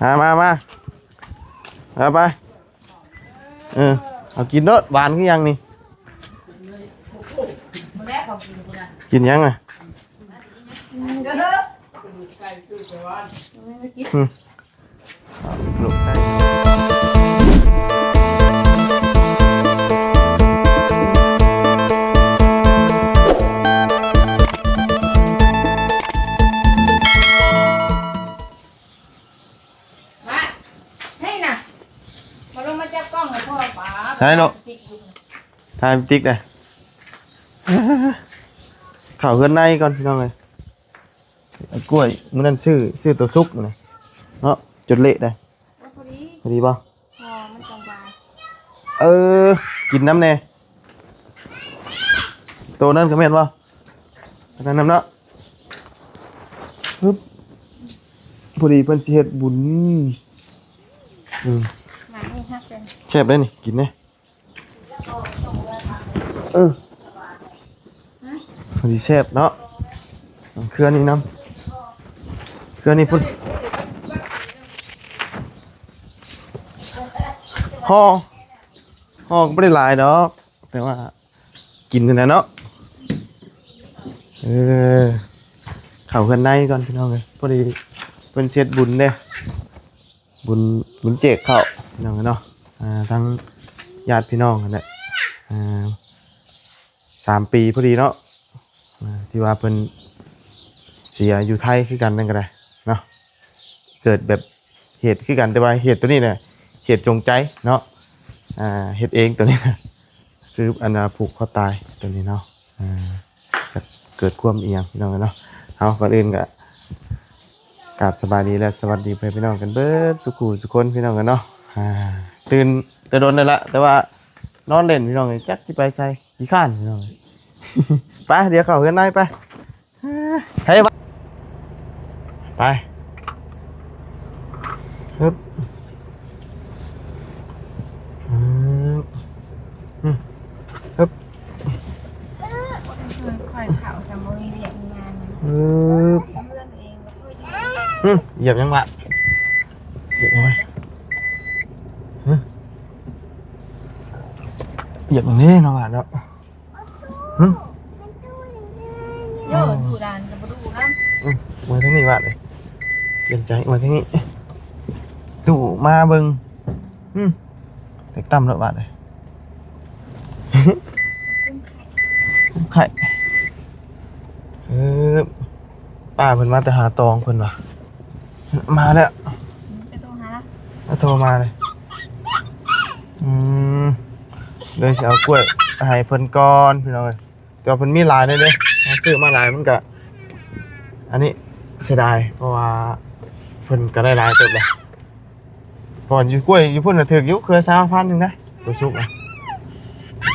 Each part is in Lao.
ມາ ມາ ມາ ເອົາໄປ ເອີ ເອົາກິນໂລດ ຫວານຄືຫຍັງນີ້ ກິນຫຍັງອ່ະ? ອືມ ລູກໄກ່ ມາ ໃຫ້ນະ ມາລົງມາຈັບກ້ອງໃຫ້ພໍ່ປ້າ ໃສ່ໂລດ ຖ່າຍຕິກໄດ້ ເຂົ້າເຮືອນໃນກ່ອນ ພີ່ນ້ອງເອີຍ. ກ້ວຍມື້ນັ້ນຊື້ ຊື້ໂຕສຸກນະເນາະ ຈົນເລະໄດ໋ ໂອ້ ພໍດີ ພໍດີບໍ່? ພໍ ມັນຈັ່ງຫວານ ເອີ ກິນນຳແດ່ ໂຕນັ້ນກໍແມ່ນບໍ່? ອັນນັ້ນນຳເນາະ ປຶບ ພໍດີເພິ່ນຊິເຮັດບຸນ ອືມ ແຊບເດ້ນີ້ ກິນເດ້. ເອີ ມັນຊິແຊບເນາະ ເຄືອນີ້ນຳ ເຄືອນີ້ພຸ້ນ ຫໍ່ ຫໍ່ກໍບໍ່ໄດ້ຫຼາຍດອກ ແຕ່ວ່າກິນຫັ້ນແຫຼະເນາະ ເອີ ເຂົ້າເຮືອນໃນກ່ອນ ພີ່ນ້ອງເອີຍ ພໍດີເພິ່ນເຮັດບຸນເດ້. ບຸນ ບຸນແຈກເຂົ້າ ພີ່ນ້ອງເນາະ ອ່າ ທັງຍາດພີ່ນ້ອງຫັ້ນແຫຼະ ອ່າ ສາມປີພໍດີເນາະ ອ່າ ທີ່ວ່າເພິ່ນເສຍຢູ່ໄທຄືກັນນັ້ນກໍໄດ້ເນາະ ເກີດແບບເຫດຄືກັນ ແຕ່ວ່າເຫດໂຕນີ້ນະ ເຫດຈົງໃຈເນາະ ອ່າ ເຮັດເອງໂຕນີ້ນະ ຄືອັນນ່າຜູກຄໍຕາຍໂຕນີ້ເນາະ ອ່າ ຈະເກີດຄວາມອີ່ຫຍັງ ພີ່ນ້ອງເນາະ. ເອົາ ກ່ອນອື່ນກະກາບສະບາຍດີ ແລະ ສະຫວັດດີພໍ່ແມ່ພີ່ນ້ອງກັນເບິດສູ່ຄູ່ສູ່ຄົນ ພີ່ນ້ອງເນາະ. ອ່າ ຕື່ນແຕ່ດົນແລ້ວລະ ແຕ່ວ່ານອນຫຼິ້ນ ພີ່ນ້ອງເອີຍ ຈັກຊິໄປໃສ ຂີ້ຄ້ານ ພີ່ນ້ອງເອີຍ. ໄປ ດຽວເຂົ້າເຮືອນໃນໄປ. ໃຜວະ ໄປ ຮຶບ ຮຶບ ຮຶບ ຂ້ອຍເຂົ້າ ຊັ້ນບໍ່ມີວຽກມີງານຫຍັງ ຮຶບ ເຮືອນເອງ ຮຶບ ຢຽບຫຍັງວະ ຢຽບຫຍັງວະ ຮຶ ຢຽບຫຍັງນີ້ເນາະ ຫວານເນາະ. ຫຶ ໂຍ ດູຫຼານກໍບໍ່ດູນຳ ອືມ ມາທາງນີ້ບາດນີ້ ປ່ຽນໃຈ ມາທາງນີ້ ຕູ້ມາເບິ່ງ ຫຶ ເດັກຕ່ຳແລ້ວບາດນີ້ ກຸ້ມໄຂ່ ເອີ ປ້າເພິ່ນມາແຕ່ຫາຕອງເພິ່ນວ່າ ມາແລ້ວ ອືມ ໄປໂທຫາລະ ໂທມາເລີຍ ອືມ ເລີຍຊິເອົາກ້ວຍໄປໃຫ້ເພິ່ນກ່ອນ ພີ່ນ້ອງເອີຍ ແຕ່ວ່າເພິ່ນມີຫຼາຍເດ້ ເຮົາຊື້ມາຫຼາຍມັນກະ ອັນນີ້ເສຍດາຍ ເພາະວ່າເພິ່ນກະໄດ້ຫຼາຍເຕີບແລ້ວ ເພາະຢູ່ ກ້ວຍຢູ່ພຸ້ນນະຖືກຢູ່ ເຄືອຊາວພັນໜຶ່ງນະ ໂຕສຸກນະ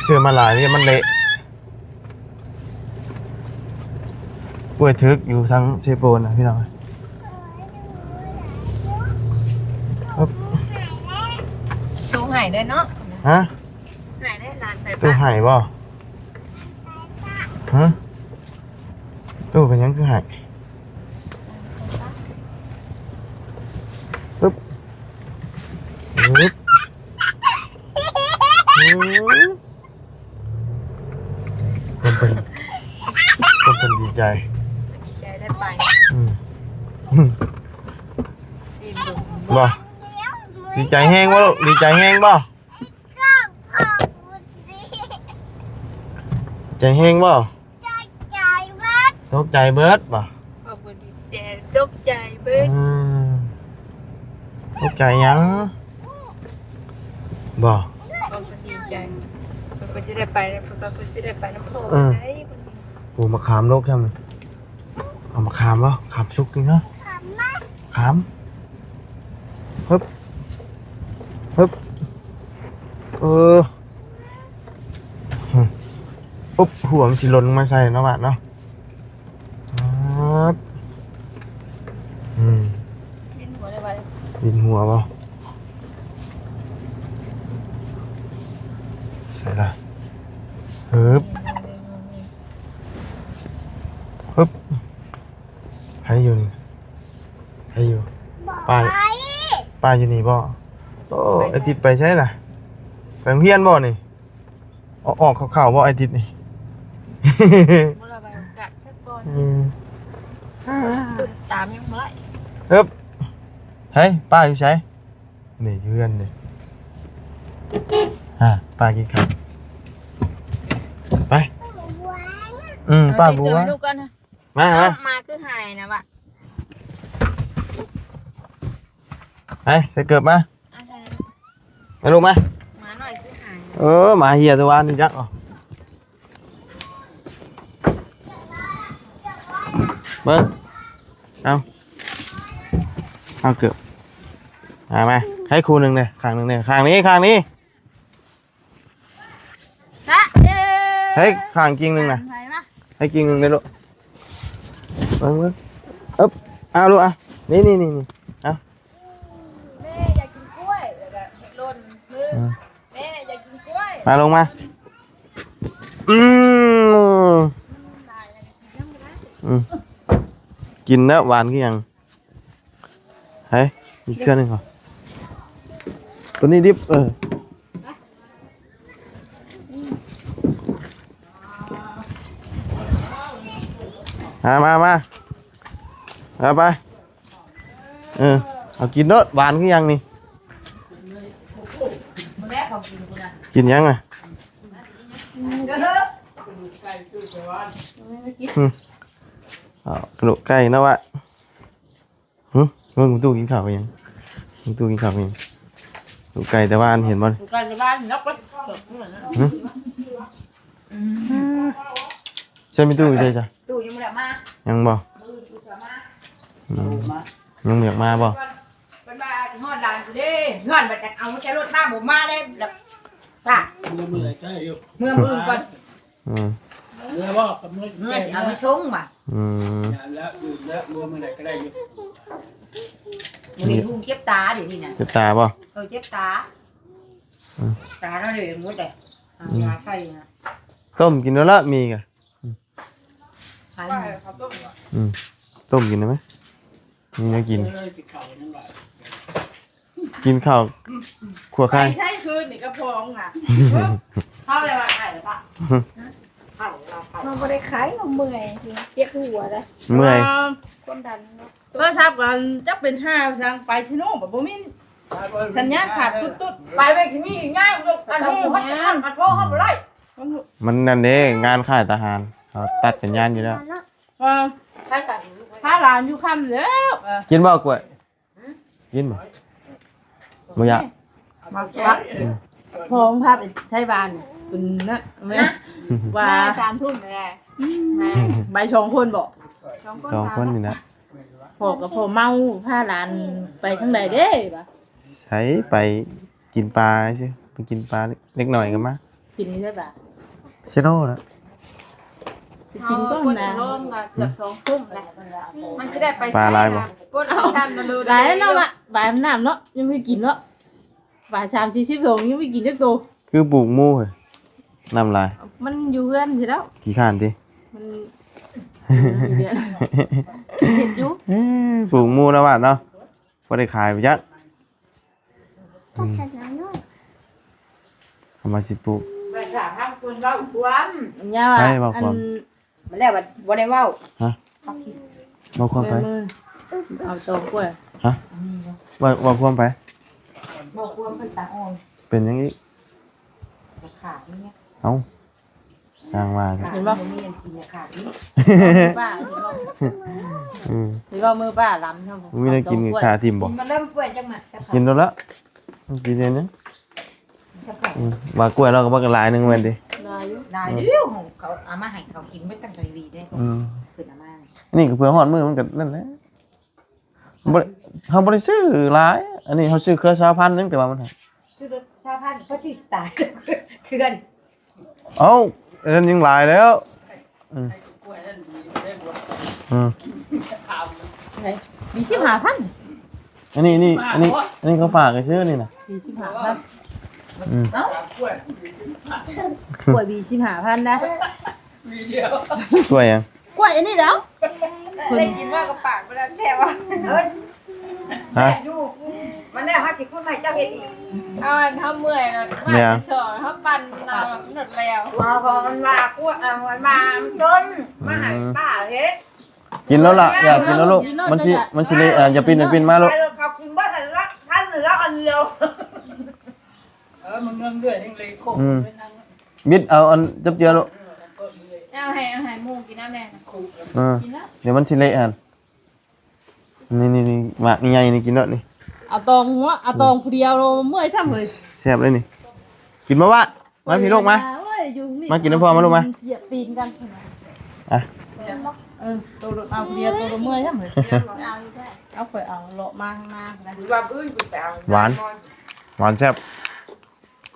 ຊື້ມາຫຼາຍນີ້ມັນເລະ. ກ້ວຍຖືກຢູ່ທາງເຊໂປນນະພີ່ນ້ອງ ໂຕໄຫ້ໄດ້ເນາະ ຮະ ໄຫ້ໄດ້ຫຼານໄປ ໂຕໄຫ້ບໍ່ ຮະ ໂຕເປັນຫຍັງຄືໄຫ້ ປຶບ ປຶບ ອືມ ຄົນເພິ່ນ ຄົນເພິ່ນດີໃຈ ດີໃຈໄດ້ໄປ ອືມ ບໍ່ ດີໃຈແຮງບໍ່ລູກ ດີໃຈແຮງບໍ່ ໃຈແຮງບໍ່ ຕົກໃຈເບິດ ຕົກໃຈເບິດບໍ່ ເຂົາບໍ່ດີໃຈ ຕົກໃຈເບິດ ອືມ ຕົກໃຈຫຍັງ ບໍ່ ເຂົາບໍ່ດີໃຈ ເພິ່ນຊິໄດ້ໄປ ເພິ່ນຊິໄດ້ໄປນຳພໍ່ ເອີ ໄດ້ ໂອ້ ມາຂາມໂລກຊ້ຳ ເອົາມາຂາມບໍ່ ຂາມສຸກນີ້ເນາະ ຂາມ ຮຶບ ຮຶບ ເອີ ອືມ ອຸບ ຫົວມັນຊິຫຼົ່ນລົງມາໃສ່ເນາະບາດເນາະ ອືມ ວິນຫົວໄດ້ບໍ່ ວິນຫົວບໍ່ ໃສ່ລະ ຮຶບ ຮຶບ ໃຜຢູ່ນີ້ ໃຜຢູ່ ໄປ ໄປ ປາຢູ່ນີ້ບໍ່? ໂອ້ ໄອ້ຕິດໄປໃສນະ? ໄປໂຮງຮຽນບໍ່ນີ້? ອອກ ອອກເຂົ້າໆບໍ່ໄອ້ຕິດນີ້? ບໍ່ລະໄປກັກສັກບ່ອນ. ອືມ ຕື່ມຕາມຍັງບໍ່ໄດ້. ເອີບ ໃສ ປ້າຢູ່ໃສ? ນີ້ຢູ່ເຮືອນນີ້. ອ່າ ປ້າກິນເຂົ້າ. ໄປ. ອືມ ປ້າບົວ. ມາ ມາ ມາຄືຫາຍນະວະ. ໄປ ໃສ່ເກີບມາ. ມາລູກມາ. ໝານ້ອຍຄືຫາຍ. ເອີ ໝາເຫຍແຕ່ວານນີ້ຈັກ. ເບິ່ງ ເອົາ ເອົາເກີບ ມາ ມາ ໃຫ້ຄູ່ໜຶ່ງເດີ້ ຂ້າງໜຶ່ງເດີ້ ຂ້າງນີ້ ຂ້າງນີ້. ນະ ເອີ ໃຫ້ຂ້າງກິ່ງໜຶ່ງນະ ໃຫ້ມາ ໃຫ້ກິ່ງໜຶ່ງເດີ້ລູກ. ເບິ່ງ ເບິ່ງ ເອີບ ເອົາລູກ ອ່ະ ນີ້ ນີ້ ນີ້ ນີ້ ເອົາ. ແມ່ຢາກກິນກ້ວຍ ແລ້ວກໍເຮັດຫຼົ່ນມື. ອືມ ແມ່ຢາກກິນກ້ວຍ ມາລົງມາ. ອືມ ອືມ ກິນແລ້ວ ຫວານຄືຫຍັງ? ໃຫ້ ອີກເທື່ອໜຶ່ງເອົາ ຕົວນີ້ດິບ. ເອີ ມາ ມາ ມາ ເອົາໄປ. ເອີ ເອົາກິນໂລດ ຫວານຄືຫຍັງນີ້? ກິນຫຍັງອະ? ອືມ ເອົາກະດູກໄກ່ເນາະວະ. ຫຶ ເບິ່ງຕູ້ກິນເຂົ້າຫຍັງ? ຕູ້ກິນເຂົ້າຫຍັງ? ຕູໄກ່ແຕ່ບ້ານເຫັນບໍ່? ໄກ່ແຕ່ບ້ານເນາະ. ຫຶ ອືມ ໃຊ່ມີຕູ້ຢູ່ໃສຈ້ະ? ຕູ້ຍັງບໍ່ໄດ້ມາ ຍັງບໍ່? ອືມ ຍັງບໍ່ຢາກມາບໍ່? ເພິ່ນວ່າຊິຮອດດ່ານພຸ້ນເດ້ ຍ້ອນວ່າຈັກເອົາແຕ່ລົດມາ ບໍ່ມາເດ້ ແລ້ວ ເມື່ອມື້ໃດກໍໄດ້ຢູ່ ເມື່ອມື້ອື່ນກ່ອນ. ອືມ ເມື່ອບໍ່ ເມື່ອຊິເອົາໄປສົ່ງວ່າ. ອືມ ແລ້ວ ແລ້ວ ເມື່ອມື້ໃດກໍໄດ້ຢູ່. ມື້ນີ້ລຸງເຈັບຕາ ດຽວນີ້ນະ ເຈັບຕາບໍ່? ເອີ ເຈັບຕາ. ອືມ ຕາເຮົາເດ້ໝົດເດ້ ເອົາ ອືມ ຢາໃສ່ນະ. ຕົ້ມກິນໂລດລະ ມີກະ. ອືມ ຕົ້ມກິນໄດ້ໄໝ? ມີແນວກິນ ກິນເຂົ້າຂົ້ວໄຂ່. ໄປໃຊ້ຄືນນີ້ກະພອງນະ ເຂົ້າໄດ້ວ່າໄຂ່ລະປະ ເຂົ້າລາວໄຂ່ ເຮົາບໍ່ໄດ້ໄຂ່ ເຮົາເມື່ອຍ ເຈັບຫົວເດ້ ເມື່ອຍ ຄວາມດັນເນາະ. ໂທລະສັບກໍຈັກເປັນຫ່າຈັ່ງ ໄປຊິໂນກໍບໍ່ມີສັນຍານ ຂາດຕຸດໆ. ໄປແມ່ນຊິມີຫຍັງ ອັນເຮົາ ອັນໂທເຮົາບໍ່ໄດ້ ມັນນັ້ນເດ້ ງານຄ້າຍທະຫານ ເຂົາຕັດສັນຍານຢູ່ແລ້ວ. ເອີ ພາຫຼານຢູ່ຄ່ຳແລ້ວ. ເອີ ກິນບໍ່ກ້ວຍ? ກິນບໍ່? ບໍ່ຢາກ ໝາກສັກ. ອືມ ພອງພາໄປໄທບ້ານ ເປັນນະ ແມ່ນ ວ່າມາສາມທຸ່ມແລ້ວ. ອືມ ມາ ໄປສອງຄົນບໍ່? ສອງຄົນ ສອງຄົນນີ້ນະ. ພໍ່ກໍພໍ່ເມົາ ພາຫຼານໄປທາງໃດເດ້ວະ? ໃສ ໄປກິນປາຊື່ ໄປກິນປາ ເດັກນ້ອຍກໍມາ. ກິນຢູ່ໃສບາດ? ເຊໂນລະ ໄປກິນກ່ອນນະ. ເອີ ເຊໂນກໍເກືອບສອງທຸ່ມແລ້ວ ມັນຊິໄດ້ໄປ ປາຫຼາຍບໍ່? ປາຫຼາຍເນາະວະ ບາຍນ້ຳເນາະ ຍັງບໍ່ໄດ້ກິນເນາະ. ປາສາມສີ່ສິບໂລ ຍັງບໍ່ໄດ້ກິນຈັກໂຕ. ຄືປູກໝູເຮີ້ຍ ນ້ຳຫຼາຍ. ມັນຢູ່ເຮືອນຊິແລ້ວ ຂີ້ຄ້ານຕິ? ມັນ ເຮັດຢູ່ ເອີ ປູກໝູນະຫວານເນາະ ບໍ່ໄດ້ຂາຍໄປຈັກ. ອືມ ເອົາມາຊິປູກ ໄປຖາມທາງຄົນເວົ້າຄວາມ ຢ່າວ່າ ໃຜເວົ້າຄວາມ? ອັນ ມາແລ້ວບັດບໍ່ໄດ້ເວົ້າ. ຮະ? ເວົ້າຄວາມໃຜ? ເອົາຕອງກ້ວຍ. ຮະ? ເວົ້າ ເວົ້າຄວາມໃຜ? ເວົ້າຄວາມເພິ່ນຕາອ່ອນ. ເປັນຫຍັງອີກ? ຂາດນີ້. ເອົ້າ ຊ່າງວ່າ. ເຫັນບໍ່? ມີອັນກິນຂາດນີ້. ເຫັນບໍ່? ອືມ ເຫັນບໍ່? ມື້ປ້າລຳ ມີແນວກິນຂາຖິ້ມບໍ່? ກິນມາເລີ່ມກ້ວຍຈັກໝາກ. ກິນໂລດລະ ກິນແນວນີ້. ອືມ ວ່າກ້ວຍລາວກໍບັກຫຼາຍໜຶ່ງແມ່ນຕິ? ຫຼາຍຢູ່ ຫຼາຍຢູ່. ເຂົາເອົາມາໃຫ້ເຂົາກິນເບິດຕັ້ງແຕ່ຫວີເດ້. ອືມ ເພິ່ນເອົາມາ ນີ້ກໍເພື່ອຮອດມື້ມັນກໍນັ້ນແຫຼະ. ບໍ່ໄດ້ ເຮົາບໍ່ໄດ້ຊື້ຫຼາຍ ອັນນີ້ເຮົາຊື້ເຄືອຊາວພັນໜຶ່ງ ແຕ່ວ່າມັນ ຊື້ເຄືອຊາວພັນ ເຂົາຊື້ສະຕາຍເຄືອ. ເອົ້າ ອັນນັ້ນຍັງຫຼາຍແລ້ວ. ອືມ ອືມ ໄດ້ ມີສິບຫ້າພັນ. ອັນນີ້ ນີ້ ອັນນີ້ ອັນນີ້ເຂົາຝາກໃຫ້ຊື້ນີ້ນະ ມີສິບຫ້າພັນ. ອືມ ເອົ້າ ກ້ວຍມີສິບຫ້າພັນນະ. ກ້ວຍຫຍັງ? ກ້ວຍອັນນີ້ແຫຼ້ວ ໄດ້ກິນວ່າກັບປາກບໍ່ໄດ້ແຊບວ່າ. ຮະ? ຢູ່ ມັນໄດ້ ຊິຂຸດໃຫ້ເຈົ້າເຮັດອີກ. ເອົາອັນເຮົາເມື່ອຍນະ ແມ່ນຫຍັງ? ມາສອນເຮົາປັ່ນເອົາໂລດແລ້ວ. ວ່າເພາະມັນວ່າກວດ ເອົາ ມັນວ່າມັນຕົ້ນ ມາໃຫ້ ອືມ ປ້າເຮັດ. ກິນໂລດລະ ຢ່າ ກິນໂລດລູກ ມັນຊິ ມັນຊິເລະ ອ່າ ຢ່າປິ່ນ ຢ່າປິ່ນ ມາລູກ. ເຂົາກິນບໍ່ທັນລະ ທັນເຫຼືອອັນດຽວ. ເອີ ມັນເລື່ອຍໆ ຍັງເລະໂຄກ ອືມ ບິດເອົາອັນຈັບເຈືອລູກ. ເອົາໃຫ້ ເອົາໃຫ້ໝູ່ກິນນຳແດ່. ເອີ ກິນແລ້ວ ດຽວມັນຊິເລະຫັ້ນ. ນີ້ໆໆ ໝາກນີ້ໃຫຍ່ນີ້ ກິນໂລດນີ້. ເອົາຕອງຫົວ ເອົາຕອງຜູ້ດຽວ ເມື່ອຍຊ້ຳເລີຍ. ແຊບເລີຍນີ້. ກິນບໍ່ວະ? ມາພີ່ລູກມາ. ໂອ້ຍ ມາກິນນຳພໍ່ມາລູກມາ. ສຽບຕີນກັນ. ອ່ະ ເອີ ໂຕໂດດເອົາເບຍ ໂຕໂດດເມື່ອຍຊ້ຳເລີຍ. ເອົາ ຂ້ອຍເອົາເລາະມາຂ້າງໜ້າ. ວ່າບຶ້ງໄປເອົາ ຫວານ ຫວານແຊບ.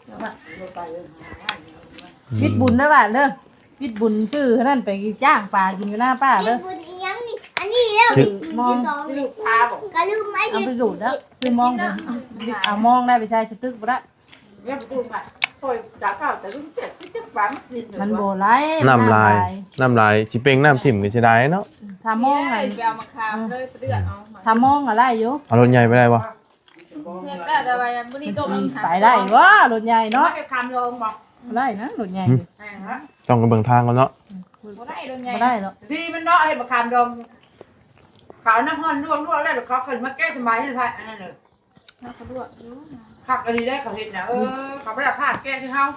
ອືມ ປິດບຸນເດີບາດເດີ ປິດບຸນຊື້ນັ້ນໄປຈ້າງປາກິນຢູ່ໜ້າປ່າເດີ. ປິດບຸນອີ່ຫຍັງນີ້? ອັນນີ້ແລ້ວ ປິດມອງ ຊື້ປາບໍ່? ກະລືມໄອ້ ເອົາໄປດູດແລ້ວ ຊື້ມອງ ເອົາມອງໄດ້ໄປໃສ່ສະຕຶກບໍ່ໄດ້. ແມ່ນບໍ່ໄດ້ ຂ້ອຍຈະເອົາແຕ່ລຸງເຈັດ ຄືຈັກບາດມັນ ມັນບໍ່ໄຫຼ ນ້ຳຫຼາຍ ນ້ຳຫຼາຍ ຊິເປັ່ງນ້ຳຖິ້ມກໍເສຍດາຍເນາະ. ຖ້າມອງ ໄປເອົາມາຂາມເລີຍ ໄປເລືອກເອົາ ຖ້າມອງກໍໄດ້ຢູ່. ເອົາລົດໃຫຍ່ໄປໄດ້ບໍ່? ເພື່ອກໍແຕ່ວ່າມື້ນີ້ຕົກ ໄປໄດ້ບໍ່? ລົດໃຫຍ່ເນາະ ໄປຂາມລອງບໍ່? ໄດ້ນະ ລົດໃຫຍ່ ອືມ ຕ້ອງໄປເບິ່ງທາງກ່ອນເນາະ. ບໍ່ໄດ້ລົດໃຫຍ່ ບໍ່ໄດ້ເນາະ ດີມັນເນາະ ເຮັດມາຂາມດອງ ເຂົາເອົານ້ຳຮ້ອນລວກໆ ແລ້ວເຂົາຂຶ້ນມາແກະສະບາຍໃຫ້ພະ ອັນນັ້ນເລີຍ. ເຮົາກໍລວກຢູ່ ຄັກອີ່ຫຼີເດ້ເຂົາເຮັດນະ. ເອີ ເຂົາບໍ່ໄດ້ພາດແກະຄືເຮົາ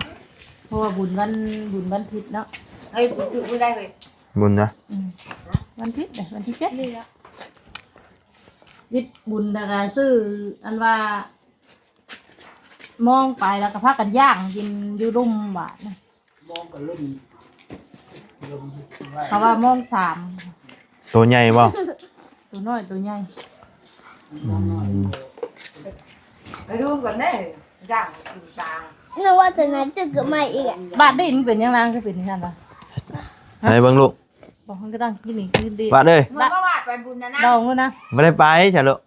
ເພາະວ່າບຸນວັນ ບຸນວັນທິດເນາະ. ເຮີ້ຍ ບຸນຖືກມື້ໃດເຮີ້ຍ? ບຸນນະ ອືມ ວັນທິດເດ້ ວັນທີເຈັດນີ້ແຫຼະ. ວິດບຸນແລ້ວກໍຊື້ ອັນວ່າ ມອງໄປ ແລ້ວກໍພາກັນຍ່າງກິນຢູ່ລຸ່ມບາດ. ມອງກໍເລີ່ມ ເລີ່ມ ເຂົາວ່າມອງສາມ. ໂຕໃຫຍ່ບໍ່? ໂຕນ້ອຍ ໂຕໃຫຍ່. ອືມ ໄປດູກັນເດ້ ຍ່າງກິນຕາ. ນຶກວ່າສະນັ້ນຈະເກີດໃໝ່ອີກອະ. ບາດນີ້ມັນເປັນຫຍັງນາງຄືເປັນຈັ່ງຊັ້ນວະ? ໃຫ້ເບິ່ງລູກ ບອກໃຫ້ກະດັງຄືນີ້ຄືດີ. ບາດເອີຍ ເມືອມາວາດໄປບຸນນະນະ ດອງແລ້ວນະ ບໍ່ໄດ້ໄປຊະລູກ.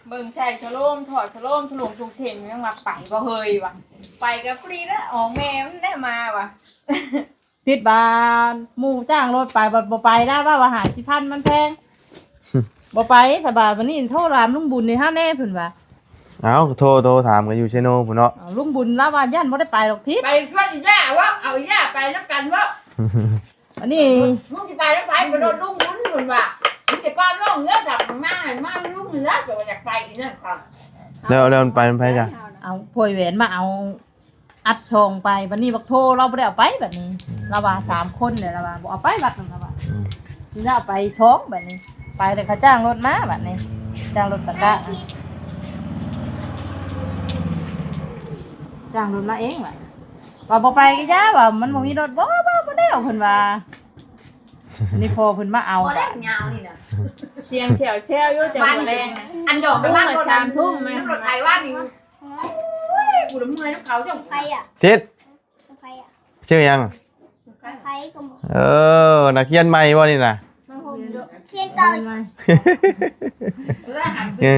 ເບິ່ງໃສ່ສະໂລມ ຖອດສະໂລມ ສະໂລມຊົງເຊັງ ຍັງວ່າໄປບໍ່ເຮີ້ຍວ່າ ໄປກໍພໍດີແລ້ວ ອອກແມ່ມັນໄດ້ມາວ່າ. ຜິດບາດ ໝູ່ຈ້າງລົດໄປ ບັດບໍ່ໄປ ລາວເວົ້າວ່າຫ້າສິບພັນມັນແພງ ບໍ່ໄປ. ສະບາດ ບາດນີ້ໂທຖາມລຸງບຸນນີ້ຫາແດ່ເພິ່ນວ່າ. ເອົ້າ ໂທ ໂທຖາມກໍຢູ່ເຊໂນພຸ້ນເນາະ. ເອົ້າ ລຸງບຸນລາວວ່າຢ້ານບໍ່ໄດ້ໄປດອກທິດ ໄປຊວນອີ່ຍ່າເວົ້າ ເອົາອີ່ຍ່າໄປນຳກັນເວົ້າ. ອັນນີ້ ມຶງຊິໄປນຳໃຜ? ໄປລົດລຸງບຸນພຸ້ນວ່າ ມຶງຊິປ້ອນລົງເຮືອກັບມາ ໃຫ້ມາລຸງເຮືອ ແຕ່ວ່າຢາກໄປອີ່ນັ້ນກໍ. ແລ້ວ ແລ້ວມັນໄປນຳໃຜຈ້ະ? ເອົາພວຍແຫວນມາເອົາອັດຊ່ອງໄປ ບັດນີ້ບັກໂທລາວບໍ່ໄດ້ເອົາໄປ ບັດນີ້ ອືມ ລາວວ່າສາມຄົນແຫຼະ ລາວວ່າບໍ່ເອົາໄປວັດນັ້ນ ລາວວ່າ ອືມ ລາວໄປສອງ ບັດນີ້ໄປແລ້ວເຂົາຈ້າງລົດມາ ບັດນີ້ ອືມ ຈ້າງລົດປະກະ ຈ້າງລົດມາເອງ ບັດ ວ່າບໍ່ໄປກໍຢ່າ ວ່າມັນບໍ່ມີລົດ. ບໍ່ ບໍ່ ບໍ່ແລ້ວ ເພິ່ນວ່າ. ອັນນີ້ພໍ່ເພິ່ນມາເອົາ ບໍ່ໄດ້ຍາວນີ້ນະ ສຽງແຊວໆຢູ່ ແຕ່ມື້ແລງ ອັນດອກມັນມາລົດ ສາມທຸ່ມ ນຳລົດໄຖວ່ານີ້. ໂອ້ຍ ກູລະເມື່ອຍນຳເຂົາຈັ່ງ ໃຜອະ ທິດ ໃຜອະ ຊື່ຫຍັງ? ໃຜກໍບໍ່ ເອີ ນັກຮຽນໃໝ່ບໍ່ນີ້ນະ? ຮຽນເກົ່າ ເອີ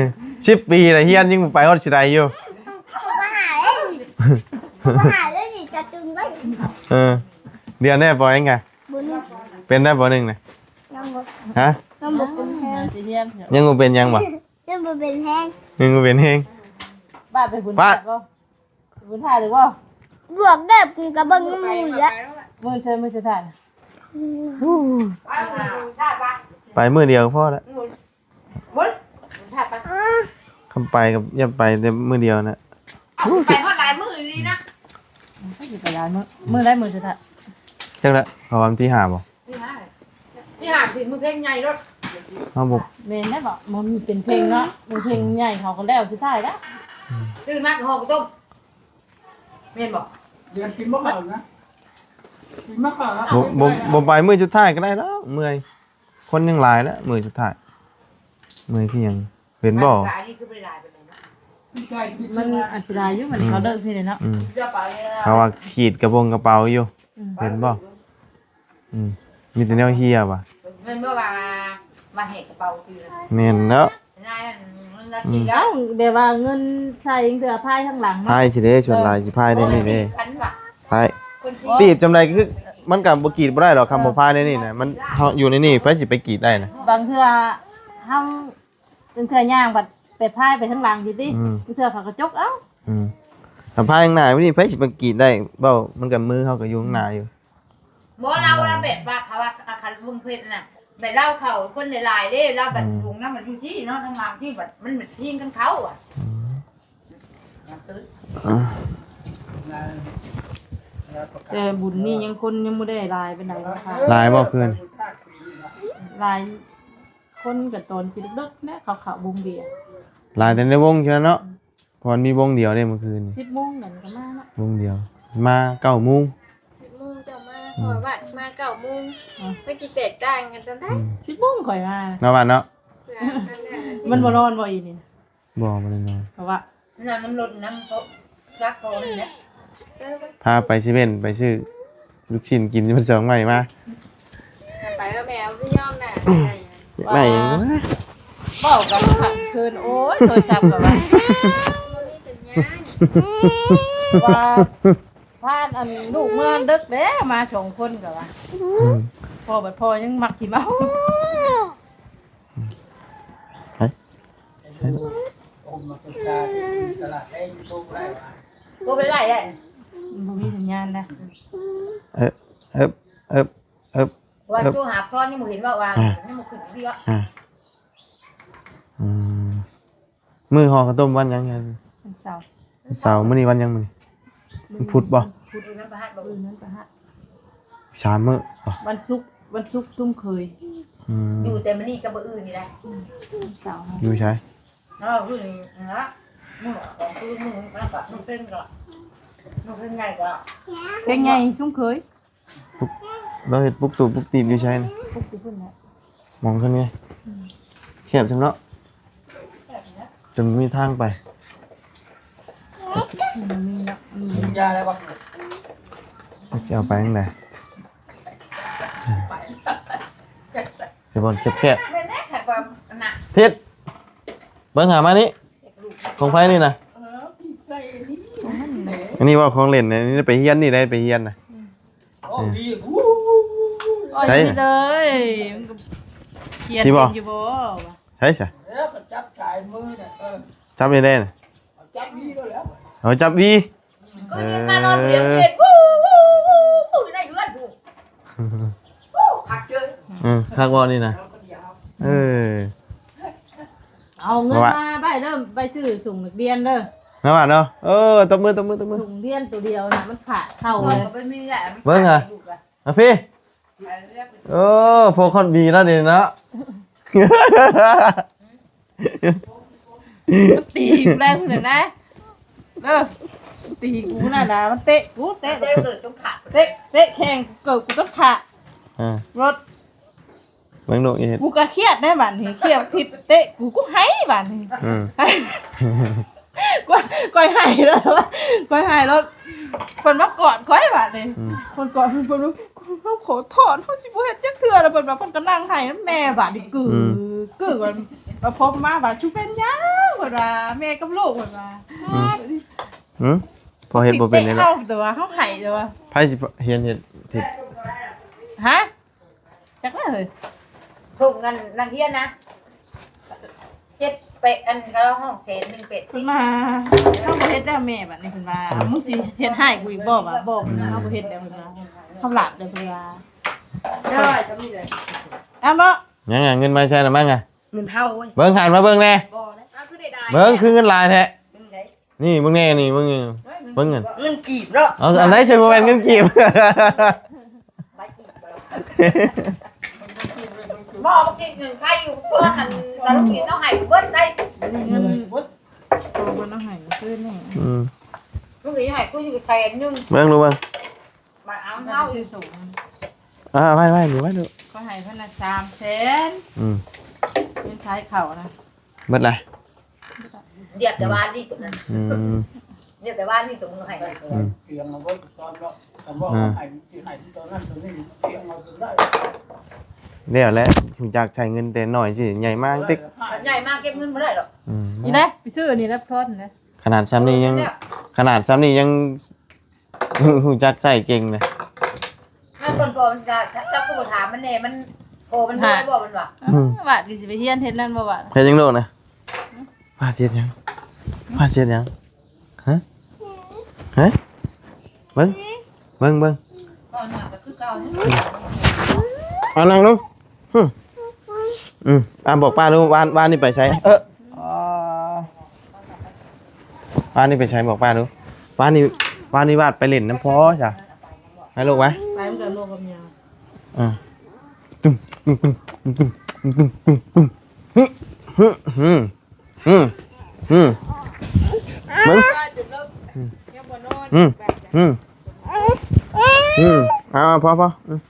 ສິບປີລະຮຽນ ຍັງບໍ່ໄປຮອດຊິໄດຢູ່. ມະຫາເລີຍ ມະຫາເລີຍ ຈະຕຶງໄດ້. ເອີ ຮຽນໄດ້ ປ.ຫຍັງກະ? ບໍ່ໜຶ່ງ ເປັນໄດ້ ປ.ໜຶ່ງນະ? ຍັງບໍ່ ຮະ? ຍັງບໍ່ເປັນແຮງ ຍັງບໍ່ເປັນຫຍັງບໍ່? ຍັງບໍ່ເປັນແຮງ ຍັງບໍ່ເປັນແຮງ. ບາດໄປບຸນທາດບໍ່? ບຸນທາດຫຼືບໍ່? ບວກເດີ ກູກໍເບິ່ງນຳໝູ່ຢູ່ລະ. ມື້ເຊີ ມື້ສຸດທ້າຍ ອືມ ໄປມື້ດຽວກໍພໍລະ. ເບິ່ງ ບຸນທາດໄປ ຄັນໄປກໍຢ່າໄປແຕ່ມື້ດຽວນະ. ເອົ້າ ໄປຮອດຫຼາຍມື້ອີ່ຫຼີນະ. ໄປຫຼາຍມື້ ມື້ໃດມື້ສຸດທ້າຍ? ຈັກລະ ເພາະວ່າວັນທີຫ້າບໍ່? ທີຫ້າ ທີຫ້າ ຊິມື້ເພັງໃຫຍ່ໂລດ. ເຮົາບໍ່ ແມ່ນແລ້ວບໍ່? ມັນເປັນເພັງເນາະ ມື້ເພັງໃຫຍ່ເຂົາກໍແລ້ວສຸດທ້າຍແລ້ວ. ອືມ ຕື່ນມາກໍຫໍ່ເຂົ້າຕົ້ມ ແມ່ນບໍ່? ເດືອນກິນບໍ່ເຂົ້ານະ ກິນບໍ່ເຂົ້ານະ. ບໍ່ ບໍ່ ບໍ່ໄປມື້ສຸດທ້າຍກໍໄດ້ດອກ ເມື່ອຍ ຄົນຍັງຫຼາຍແຫຼະມື້ສຸດທ້າຍ. ເມື່ອຍຄືຫຍັງ? ເປັນບໍ່? ມັນອາດຊິຫຼາຍຢູ່ ມັນ ອືມ ເຂົາເລີກພີ້ເນາະ. ອືມ ເຂົາວ່າຂີດກະໂປງກະເປົາຢູ່. ອືມ ເຫັນບໍ່? ອືມ ມີແຕ່ແນວເຫ່ຍວ່າ ແມ່ນບໍ່ວ່າ ວ່າແຫກກະເປົາຄື? ແມ່ນແລ້ວ ອືມ ເອົ້າ ແບບວ່າເງິນໃສ່ເທື່ອພາຍທາງຫຼັງເນາະ. ພາຍຊິເດ້ ສ່ວນຫຼາຍຊິພາຍໃນນີ້ເດ້. ພາຍ ຕີບຈຳໃດຄື ມັນກໍບໍ່ກຣີດບໍ່ໄດ້ດອກ ຄຳບໍ່ພາຍໃນນີ້ນະ ມັນ ເຮົາຢູ່ໃນນີ້ ໃຜຊິໄປກຣີດໄດ້ນະ? ບາງເທື່ອເຮົາ ບາງເທື່ອຍ່າງບັດໄປ ແຕ່ພາຍໄປທາງຫຼັງຢູ່ຕິ ອືມ ບາງເທື່ອເຂົາກໍຈົກເອົາ ອືມ ຖ້າພາຍທາງໜ້ານີ້ໃຜຊິມາກຣີດໄດ້ ເວົ້າ ມັນກໍມືເຮົາກໍຢູ່ຂ້າງໜ້າຢູ່ ບໍ່ ລາວວ່າແບບວ່າ ເຂົາວ່າຄັນວງເພັດນະ ແບບລາວເຂົ້າຄົນຫຼາຍໆເດ້ ລາວບັດ ອືມ ລົງນຳມັນຢູ່ທີ່ເນາະ ທາງຫຼັງທີ່ບັດມັນແມ່ນທີມກັນເຂົ້າອະ ອືມ ແຕ່ບຸນນີ້ຍັງຄົນຍັງບໍ່ໄດ້ຫຼາຍປານໃດເນາະ ຫຼາຍບໍ່ຄືນ ຫຼາຍຄົນກໍຕອນຊິເລິກໆແຫຼະ ເຂົາເຂົ້າວົງເບຍ ຫຼາຍແຕ່ໃນວົງເທົ່ານັ້ນເນາະ ອືມ ເພາະມັນມີວົງດຽວເດ້ມື້ຄືນນີ້ ສິບໂມງນັ້ນກໍມາເນາະ ວົງດຽວ ມາເກົ້າໂມງ ສິບໂມງເຈົ້າມາ ອືມ ເພາະວ່າມາເກົ້າໂມງ ອືມ ເພິ່ນຊິແຕກຕ່າງກັນຕອນໃດ ອືມ ສິບໂມງຂ້ອຍມາເນາະ ບ້ານເນາະ ມັນບໍ່ນອນບໍ່ອີ່ນີ້ ບໍ່ ບໍ່ໄດ້ນອນ ເພາະວ່ານອນນຳລົດນຳເຂົາ ຈັກເຂົານັ້ນແຫຼະ ພາໄປເຊເວັ່ນ ໄປຊື້ລູກຊິ້ນກິນ ມັນສອງໄມ້ມາ ໄປເອີ ແມ່ບໍ່ຍອມນະ ໄມ້ ວ່າ ເວົ້າກັນຂຳເຂີນ ໂອ້ຍ ໂທລະສັບກໍວ່າ ບໍ່ມີສັນຍານ ວ່າ ພາອັນລູກເມືອເດິກແລ້ວ ມາສອງຄົນກໍວ່າ ອືມ ພໍ່ບັດພໍ່ຍັງມັກຂີ້ເມົາ ໃສ່ ໃສ່ ໂທບໍ່ໄດ້ ມັນບໍ່ມີສັນຍານນະ ເອີ ເອີ ເອີ ເອີ ວ່າໂທຫາພອນຍັງບໍ່ເຫັນວ່າວ່າ ອ່າ ຍັງບໍ່ຂຶ້ນເທື່ອ ອ່າ ອືມ ມື້ຫໍ່ເຂົ້າຕົ້ມວັນຫຍັງ? ວັນເສົາ ວັນເສົາ ມື້ນີ້ວັນຫຍັງ? ມື້ນີ້ວັນພຸດບໍ່? ພຸດ ມື້ນັ້ນພະຫັດບໍ່? ມື້ນັ້ນພະຫັດ ສາມມື້ບໍ່? ວັນສຸກ ວັນສຸກຊຸມເຄີຍ ອືມ ຢູ່ແຕ່ມື້ນີ້ກັບມື້ອື່ນນີ້ແຫຼະ ອືມ ວັນເສົາ ຢູ່ໃສ? ເອີ ມື້ນີ້ນະ ມື້ຂອງຄືມື້ນັ້ນກະມື້ເປັນກະ ມື້ເປັນໃຫຍ່ກະ ເປັນໃຫຍ່ຊຸມເຄີຍ ປຸກ ລາວເຮັດປຸກຕູບປຸກຕີບຢູ່ໃສນະ? ປຸກຢູ່ພຸ້ນແຫຼະ ມອງຂຶ້ນນີ້ ອືມ ແຄບຈັ່ງເນາະ ແຄບຢູ່ແລ້ວ ຈົນບໍ່ມີທາງໄປ ອືມ ບໍ່ມີເນາະ ອືມ ຢາແລ້ວບໍ່? ຈັກຊິເອົາໄປທາງໃດ ໄປ ໄປບ່ອນແຄບໆ ແມ່ນແຫຼະ ຄັນວ່າອັນນະ ທິດ ເບິ່ງຫາມານີ້ ຂອງໃຜນີ້ນະ? ເອີ ອັນນີ້ເວົ້າຂອງເລ່ນນະ ນີ້ໄປຮຽນນີ້ໄດ້ ໄປຮຽນນະ ອືມ ໂອ້ ເອີ ດີ ໂອ້ຍ ໃສ ເອີຍ ມັນກໍຂຽນເປັນຢູ່ບໍ່? ໃສຊະ? ເອີ ກໍຈັບສາຍມືນະ ເອີ ຈັບນີ້ໄດ້ນະ ຈັບຫວີກໍແລ້ວ ເອົາຈັບຫວີ ຄືນມານອນຜູ້ດຽວ ເອີ ເຮັດ ວູ ວູ ວູ ວູ ຢູ່ໃນເຮືອນພຸ້ນ ໂອ້ ຄັກເຈີ ເອີ ຄັກບໍ່ນີ້ນະ? ເອີ ເອົາເງິນມາໄວ້ເດີ ໄປຊື້ຊຸງນັກຮຽນເດີ ນະວ່າເນາະ ເອີ ຕົບມື ຕົບມື ຕົບມື ຊຸງຮຽນໂຕດຽວນະ ມັນຂາດເຂົ້າເລີຍ ເບິ່ງຫາ ອາພີ ໂອ້ ໂພຄອນບີແລ້ວນີ້ເນາະ ມັນຕີກູແລ້ວພຸ້ນນະ ເດີ ຕີກູນັ້ນນະ ມັນເຕະກູ ເຕະ ເຕະເກີບຈົນຂາດ ເຕະ ເຕະແຂ້ງເກີບກູຈົນຂາດ ເອີ ລົດ ເບິ່ງດູ ອີເຮັດ ກູກໍຄຽດໄດ໋ບາດນີ້ ຄຽດຜິດເຕະກູ ກູໄຫ້ບາດນີ້ ອືມ ຂ້ອຍ ຂ້ອຍໄຫ້ໂລດ ຂ້ອຍໄຫ້ໂລດ ເພິ່ນມາກອດຂ້ອຍບາດນີ້ ອືມ ເພິ່ນກອດ ເພິ່ນ ເພິ່ນວ່າ ເຮົາຂໍໂທດ ເຮົາຊິບໍ່ເຮັດຈັກເທື່ອ ແລ້ວເພິ່ນວ່າ ເພິ່ນກໍນັ່ງໄຫ້ນຳແມ່ບາດນີ້ ກຶ ອືມ ກຶ ວ່າ ພໍມາບາດ ຊູເປັນຫຍັງ ເພິ່ນວ່າ ແມ່ກັບລູກ ເພິ່ນວ່າ ອືມ ອືມ ພໍເຮັດບໍ່ເປັນເດ້ ເຮົາ ແຕ່ວ່າເຮົາໄຫ້ ແຕ່ວ່າ ໃຜຊິຮຽນເຮັດ ເຮັດ ຮະ? ຈັກລະເຮີ້ຍ ທົ່ງເງິນນັກຮຽນນະ ເຮັດໄປ ອັນ ເຂົາຮ້ອງແສນໜຶ່ງ ແປດສິບ ເພິ່ນວ່າ ເຮົາບໍ່ເຮັດແລ້ວແມ່ ບາດນີ້ເພິ່ນວ່າ ອືມ ມຶງຊິເຮັດຮ້າຍກູອີກບໍ່ ວ່າ ບໍ່ ເພິ່ນວ່າ ເຮົາບໍ່ເຮັດແລ້ວ ເພິ່ນວ່າ ເຮົາຫຼາບເດີ ເພິ່ນວ່າ ເອົາເນາະ ຍັງ ເງິນມາໃຊ້ນະ ມາ ເງິນເຮົາເວີຍ ເບິ່ງ ຫັນມາເບິ່ງແດ່ ບໍ່ເດ້ ເບິ່ງ ຄືເງິນຫຼາຍແທ້ ເບິ່ງໃດ ນີ້ເບິ່ງແດ່ນີ້ ເບິ່ງນີ້ ເບິ່ງເງິນ ເງິນກີບເນາະ ເອົາ ອັນໃດຊິບໍ່ແມ່ນເງິນກີບ ໃບກີບບໍ່ລະ ບໍ່ ບັກກີບໜຶ່ງໃຜຢູ່ເພື່ອນ ອັນຕາລຸງອິນເອົາໃຫ້ເບິດໄດ໋ ເງິນ ໂຕເພິ່ນເອົາໃຫ້ຄືນນີ້ ອືມ ລຸງອິນໃຫ້ຄືນຢູ່ແສນໜຶ່ງ ເບິ່ງດູເບິ່ງ ບາດເອົາເຮົາ ຊື້ສົ່ງ ອ່າ ໄວ້ ໄວ້ ນີ້ໄວ້ດູ ເຂົາໃຫ້ເພິ່ນນະ ສາມແສນ ອືມ ເງິນຂາຍເຂົ້ານະ ເບິດລະ ລຽບແຕ່ວ່ານີ້ຕົວນັ້ນ ອືມ ລຽບແຕ່ວ່ານີ້ຕົວມືໃຫ້ ອືມ ຕຽງເອົາໄວ້ຕອນເນາະ ຄັນວ່າ ອ່າ ໃຫ້ ໃຫ້ຕອນນັ້ນຕອນນີ້ ຕຽງເອົາຈົນໄດ້ ແລ້ວແຫຼະ ຮູ້ຈັກໃຊ້ເງິນແຕ່ນ້ອຍຊິໃຫຍ່ມາເຕັກ ໃຫຍ່ມາເກັບເງິນບໍ່ໄດ້ດອກ ອືມ ນີ້ນະ ໄປຊື້ອັນນີ້ແລັບທອບນະ ຂະໜາດຊ່ຳນີ້ຍັງ ຂະໜາດຊ່ຳນີ້ຍັງ ຮູ້ຈັກໃຊ້ເກັ່ງເລີຍ ຖ້າຄົນບໍ່ ເຈົ້າກໍບໍ່ຖາມມັນແດ່ ມັນ ໂອ ມັນຮວຍບໍ່ ມັນວ່າ ອືມ ບາດນີ້ຊິໄປຮຽນເຮັດນັ້ນບໍ່ບາດ ເຮັດຫຍັງລູກນະ ຮະ ປາດເຮັດຫຍັງ? ປາດເຮັດຫຍັງ? ຮະ? ຮະ? ເບິ່ງ ເບິ່ງ ເບິ່ງ ເອົານັ່ງລົງ. ອືມ ອືມ ອ່າ ບອກປ້າດູ ວານ ວານນີ້ໄປໃສ? ເອີ ວານນີ້ໄປໃສ? ບອກປ້າດູ. ວານນີ້ ວານນີ້ວາດໄປຫຼິ້ນນຳພໍ່ຊະ ໃຫ້ລູກໄວ້ ໄປນຳກັນບໍ່ກັບຍາ. ອ່າ ຕຶ້ມ ຕຶ້ມ ຕຶ້ມ ຕຶ້ມ ຕຶ້ມ ຕຶ້ມ ຕຶ້ມ ຕຶ້ມ ຕຶ້ມ ອືມ ອືມ ອືມ ເບິ່ງ ອືມ ອືມ ອືມ ເອົາ ພໍ ພໍ ອືມ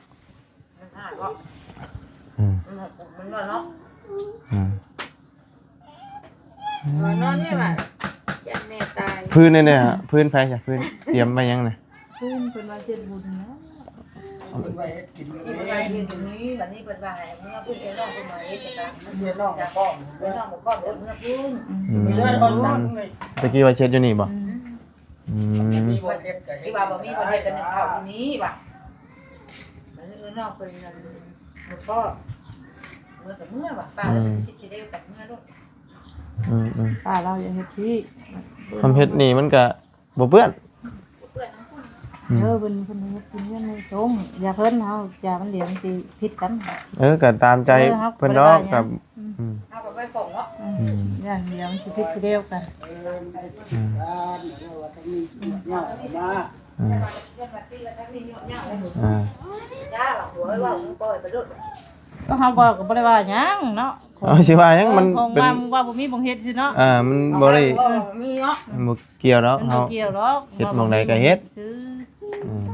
ອືມ ມັນນອນເນາະ ອືມ ນອນແມ່ວ່າ ຢ້ານແມ່ຕາຍ. ພື້ນນີ້ນະ ພື້ນໃຜຊະ? ພື້ນຕຽມໄວ້ຫຍັງນະ? ພື້ນເພິ່ນວ່າເຮັດບຸນນະ ເພິ່ນວ່າເຮັດກິນ ເພິ່ນວ່າເຮັດນີ້ ບັດນີ້ເພິ່ນວ່າໃຫ້ເມືອພຸ້ນ ເອີ ນ້ອງເພິ່ນວ່າເຮັດກະ ເມືອນ້ອງບໍ່ພ້ອມ ເອີ ນ້ອງບໍ່ພ້ອມ ເອີ ເມືອພຸ້ນ ອືມ ຕະກີ້ວ່າເຮັດຢູ່ນີ້ບໍ່? ອືມ ອືມ ທີ່ວ່າບໍ່ມີບ່ອນເຮັດກະໜຶ້ງເຂົ້າຢູ່ນີ້ວ່າ ບັດນີ້ເອີ ນ້ອງເພິ່ນນັ້ນບໍ່ພໍ ເມືອກະເມືອວ່າ ປ້າ ອືມ ຄິດຊິໄດ້ກັບເມືອໂລດ ອືມໆ ປ້າລາວຢາກເຮັດທີ່ ຄັນເຮັດນີ້ມັນກະ ບໍ່ເປື້ອນ ບໍ່ເປື້ອນ ອືມ ເອີ ເພິ່ນ ເພິ່ນເຮັດກິນເຮືອນໃຫ້ຊົງ ຢ່າເພິ່ນ ເຮົາ ຢ່າມັນດຽວມັນຊິຜິດກັນ ເອີ ກໍຕາມໃຈ ເອີ ເຮົາ ເພິ່ນດອກ ບໍ່ໄດ້ວ່າຫຍັງ ກໍ ອືມ ອືມ ເຮົາກໍໄປຟ້ອງເນາະ ອືມ ຢ້ານດຽວມັນຊິຜິດຊິດຽວກັນ ອືມ ອືມ ອ່າ ກໍເຮົາເວົ້າກໍບໍ່ໄດ້ວ່າຫຍັງເນາະ ເຮົາຊິວ່າຫຍັງ ມັນເປັນ ເອີ ເວົ້າ ເວົ້າບໍ່ມີບ່ອນເຮັດຊື່ເນາະ ອ່າ ມັນບໍ່ໄດ້ ເວົ້າບໍ່ມີເນາະ ມັນບໍ່ ກ່ຽວດອກ ມັນບໍ່ກ່ຽວດອກ ເຮົາເຮັດໝ່ອງໃດກໍເຮັດ ອືມ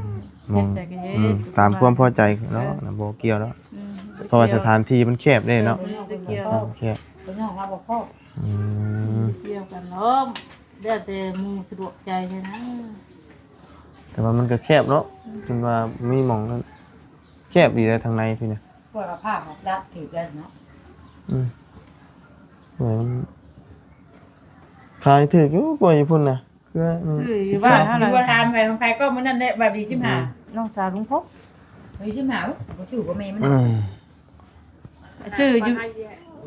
ເຮັດໃສກໍເຮັດ ອືມ ຕາມຄວາມພໍໃຈເນາະ ເອີ ບໍ່ກ່ຽວດອກ ອືມ ເພາະວ່າສະຖານທີ່ມັນແຄບເດ້ເນາະ ເອີ ມັນບໍ່ກ່ຽວ ເອີ ແຄບ ເປັນຫຍັງວ່າບໍ່ພໍ ອືມ ບໍ່ກ່ຽວກັນດອກ ແລ້ວແຕ່ໝູ່ສະດວກໃຈຫັ້ນນະ ແຕ່ວ່າມັນກໍແຄບເນາະ ອືມ ເພິ່ນວ່າມີໝ່ອງນັ້ນ ແຄບດີເດ້ທາງໃນພີ້ນະ ກວ່າກັບຜ້າມາດັດຖືກແລ້ວເນາະ ອືມ ເອີ ມັນຂາຍຖືກຢູ່ກວ່າຢູ່ພຸ້ນນະ ຄືວ່າ ອືມ ຊື້ຢູ່ບ້ານເຮົາ ຫຼືວ່າຖາມໃຜຂອງໃຜກໍມື້ນັ້ນແຫຼະ ວ່າ ບີ ສິບຫ້າ ອືມ ນ້ອງສາວລຸງພົບ ບີ ສິບຫ້າ ບໍ່ຖືກວ່າແມ່ມັນ ອືມ ຊື້ຢູ່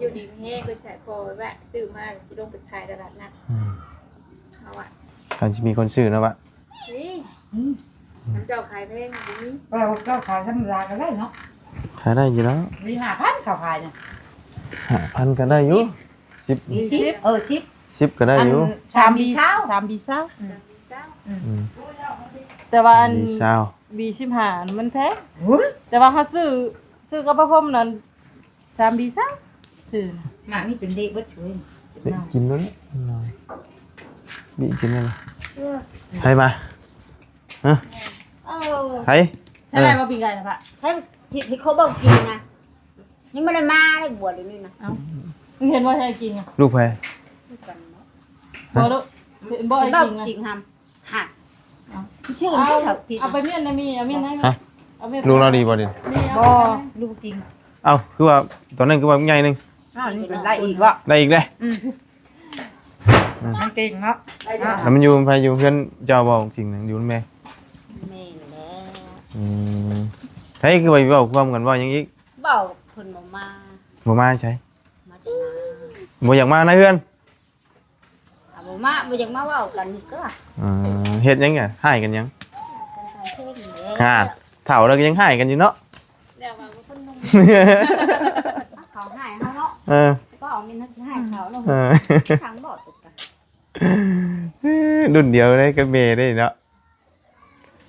ຢູ່ດີມີແຮງ ໄປໃສ່ພໍ່ແວະຊື້ມາຊິລົງໄປຂາຍຕະຫຼາດນັດ ອືມ ເອົາວ່າ ຄັນຊິມີຄົນຊື້ນະວະ ນີ້ ອືມ ມັນເຈົ້າຂາຍແພງບໍ່ມີ ເຈົ້າຂາຍທຳມະດາກໍໄດ້ເນາະ ຂາຍໄດ້ຢູ່ແລ້ວ ມີຫ້າພັນເຂົາຂາຍນະ ຫ້າພັນກໍໄດ້ຢູ່ ສິບ ມີສິບ ເອີ ສິບ ສິບກໍໄດ້ຢູ່ ອັນ ສາມບີຊາວ ສາມບີຊາວ ອືມ ອືມ ແຕ່ວ່າອັນ ສາມບີຊາວ ບີສິບຫ້າ ອັນມັນແພງ ໂອ້ຍ ແຕ່ວ່າເຮົາຊື້ ຊື້ກັບປະພົມນັ້ນ ສາມບີຊາວ ຊື້ນະ ໝາກນີ້ເປັນເລກເບິດເລີຍ ເລກກິນເລີຍ ບີກິນເລີຍ ໃຜມາ ຮະ ເອີ ໃຜ ໃຊ້ໄດ້ບໍ່ ເອີ ປີ້ງໄກ່ນະ ພະ ໃຊ້ທີ່ ທີ່ເຂົາເວົ້າກິນນະ ຍັງບໍ່ໄດ້ມາເລີຍ ບົວດຽວນີ້ນະ ເອົ້າ ມຶງເຫັນບໍ່ໃຫ້ກິນນະ ລູກໃຜ ລູກກັນເນາະ ບໍ່ລູກ ເຫັນບໍ່ໃຫ້ກິນນະ ກິນຫຳ ຫາ ເອົ້າ ຊື່ນ ເອົາ ເອົາໄປມ້ຽນນະ ມີ ເອົາມ້ຽນໃຫ້ ຮະ ເອົາມ້ຽນ ລູກລາວດີບໍ່ນີ້ ມີ ເອົາ ບໍ່ ລູກກິນ ເອົ້າ ຄືວ່າຕອນນັ້ນຄືວ່າໃຫຍ່ໜຶ່ງ ອ້າວ ນີ້ເປັນໄດ້ອີກບໍ່ ໄດ້ອີກເດ້ ອືມ ອືມ ມັນເກັ່ງເນາະ ແລ້ວມັນຢູ່ນຳໃຜ ຢູ່ເຮືອນເຈົ້າບໍ່ ຈິງນະ ຢູ່ນຳແມ່ ແມ່ແລ້ວ ອືມ ໃຜຄືວ່າເວົ້າຄວາມກັນ ເວົ້າຫຍັງອີກ ເວົ້າເພິ່ນບໍ່ມາ ບໍ່ມາໃສ ມາແຕ່ນາ ບໍ່ຢາກມາໃນເຮືອນ ອ່າ ບໍ່ມາ ບໍ່ຢາກມາເວົ້າກັນນີ້ກໍ ເອີ ເຮັດຫຍັງ ຮ້າຍກັນຫຍັງ ກັນທາງເທິງນີ້ແຫຼະ ຫາ ເຖົ້າແລ້ວກໍຍັງຮ້າຍກັນຢູ່ເນາະ ແລ້ວວ່າຄົນໜຸ່ມ ເຂົາຮ້າຍເຮົາເນາະ ເອີ ກໍເອົາແມ່ນເຮົາຊິຮ້າຍເຂົາເນາະ ເອີ ທາງບໍ່ຕົກກັນ ລຸ້ນດຽວເດ້ກັບແມ່ເດ້ເນາະ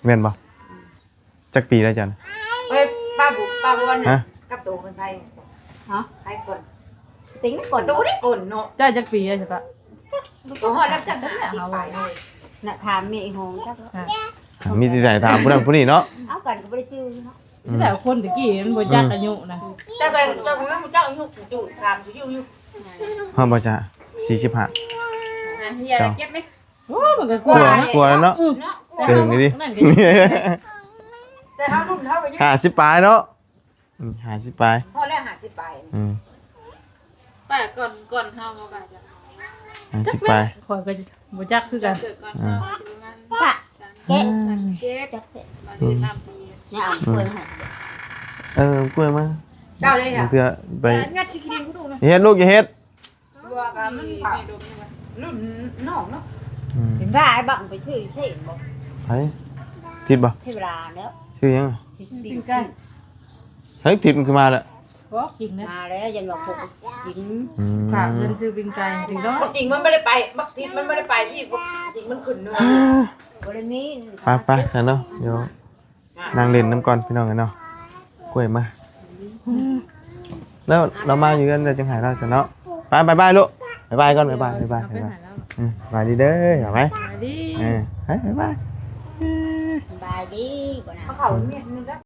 ແມ່ນບໍ່? ອືມ ຈັກປີແລ້ວເຈົ້ານະ? ເອີຍ ປ້າບຸ ປ້າບົວນະ ຮະ? ກັບໂຕເພິ່ນໃຜ? ຮະ? ໃຜກ່ອນ? ຕິງກ່ອນ ໂຕໄດ້ກ່ອນເນາະ ເຈົ້າຈັກປີແລ້ວຊະປະ? ບໍ່ຮອດແລ້ວ ຈັກຫ້າສິບປາຍເລີຍ ນະ ຖາມແມ່ອີ່ຫອງຈັກ ຮະ? ມີແຕ່ຖາມຜູ້ນັ້ນຜູ້ນີ້ເນາະ ເອົາກັນກໍບໍ່ໄດ້ຈື່ເນາະ ອືມ ແຕ່ຄົນຕະກີ້ມັນບໍ່ຈັກອາຍຸນະ ອືມ ເຈົ້າກໍ ເຈົ້າກໍຍັງບໍ່ຈັກອາຍຸ ຈູຖາມຊິຢູ່ຢູ່ ຮອດບໍ່ຈະ ສີ່ສິບຫ້າ? ອ່າ ເຮັດແລ້ວເຈັບໄໝ? ໂອ້ ມັນກໍກວ່າ ກວ່າແລ້ວເນາະ ອືມ ເນາະ ເກີນອີ່ຫຼີ ນັ້ນກໍ ແຕ່ເຮົາລຸ້ນເຮົາກໍຍັງ ຫ້າສິບປາຍເນາະ ອືມ ຫ້າສິບປາຍ ພໍແລ້ວ ຫ້າສິບປາຍ ອືມ ປ້າກ່ອນ ກ່ອນເຮົາບໍ່ ປ້າ ຫ້າສິບປາຍ ຂ້ອຍກໍບໍ່ຈັກຄືກັນ ເຈົ້າເກີດກ່ອນເຮົາ ອ່າ ປະ ສາມ ແກະ ສາມເຈັດ ມາເລີຍນຳປີ ອືມ ເອີ ເອົາກ້ວຍມາ ເຈົ້າໄດ້ຫຍັງ ເພື່ອໄປ ເຮັດລູກ ຢ່າເຮັດ ເ ວ່າກໍມັນກໍລຸ້ນນ້ອງເນາະ ອືມ ເປັນວ່າໄອ້ບັງໄປຊື້ເຊນບໍ່ ໃຜ ທິດບໍ່ ເທວດາແລ້ວ ຊື້ຫຍັງ ທິດປີ້ງໄກ່ ໃຜ ທິດມັນຄືມາແລ້ວ ບໍ່ກິນນະ ມາແລ້ວ ຍັນວ່າພວກກິນ ອືມ ຝາກເງິນຊື້ປີ້ງໄກ່ຕິເນາະ ຄວາມຈິງມັນບໍ່ໄດ້ໄປ ບັກທິດມັນບໍ່ໄດ້ໄປພີ້ ຄວາມຈິງມັນຂຶ້ນເໜືອ ບໍ່ໄດ້ມີ ໄປໆ ຊັ້ນເນາະ ດຽວ ນັ່ງຫຼິ້ນນຳກ່ອນພີ່ນ້ອງເອີຍເນາະ ກ້ວຍມາ ແລ້ວລາວມາຢູ່ເຮືອນແລ້ວຈຶ່ງໃຫ້ລາວຊະເນາະ ໄປ ບາຍບາຍລູກ ບາຍບາຍກ່ອນ ບາຍບາຍ ບາຍບາຍ ເອົາໄປໃຫ້ລາວ ອືມ ບາຍດີເດີ ບາຍບາຍ ສະບາຍດີ ເອີ ໄປ ບາຍບາຍ ສະບາຍດີ ບໍ່ນະ ເຂົາເມຍໜຶ່ງແລ້ວ